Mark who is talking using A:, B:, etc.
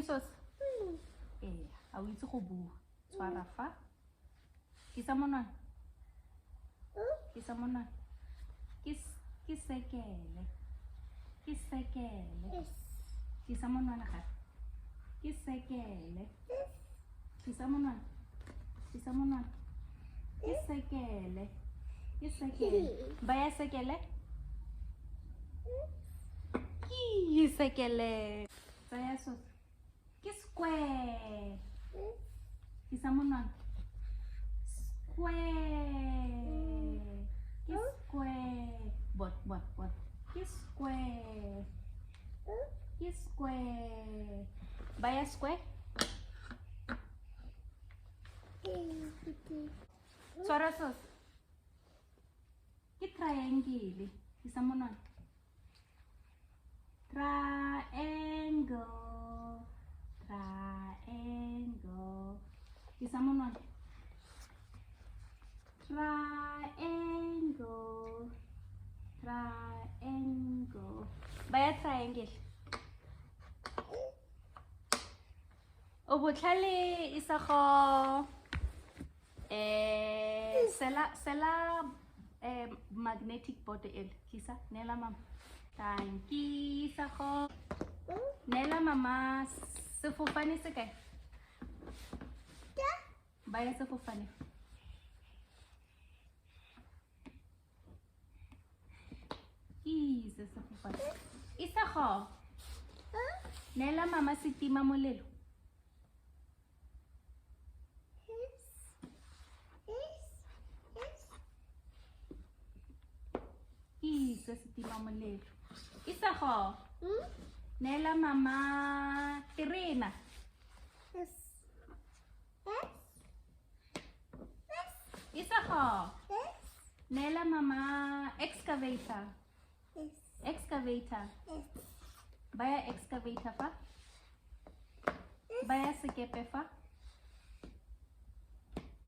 A: sos? Ee, ga o itse go bua. Tshwara fa. Tlisa monwana. Tlisa monwana. Ke sekele. Ke sekele. Tlisa monwana gape. Ke sekele. Tlisa monwana. Tlisa monwana. Ke sekele. Ke sekele. Baya sekele. Ke sekele. Tsaya sos. Ke square. Tlisa monwana. Square. Ke square. Bon, bon, bon. Ke square. Ke square. Baya square. Tshwara sos. Ke triangle. Tlisa monwana. Triangle. Triangle. Tlisa monwana. Triangle. Triangle. Baya triangle. O botlhale Isago. Sela sela magnetic board ele. Tlisa, neela mama. Thank you, Isago. Neela mama sefofane se kae? Baya sefofane. Ise sefofane. Isago. Neela mama setima molelo. Ise setima molelo. Isago. Neela mama terena. Isago. Neela mama excavator. Excavator. Baya excavator fa. Baya sekepe fa.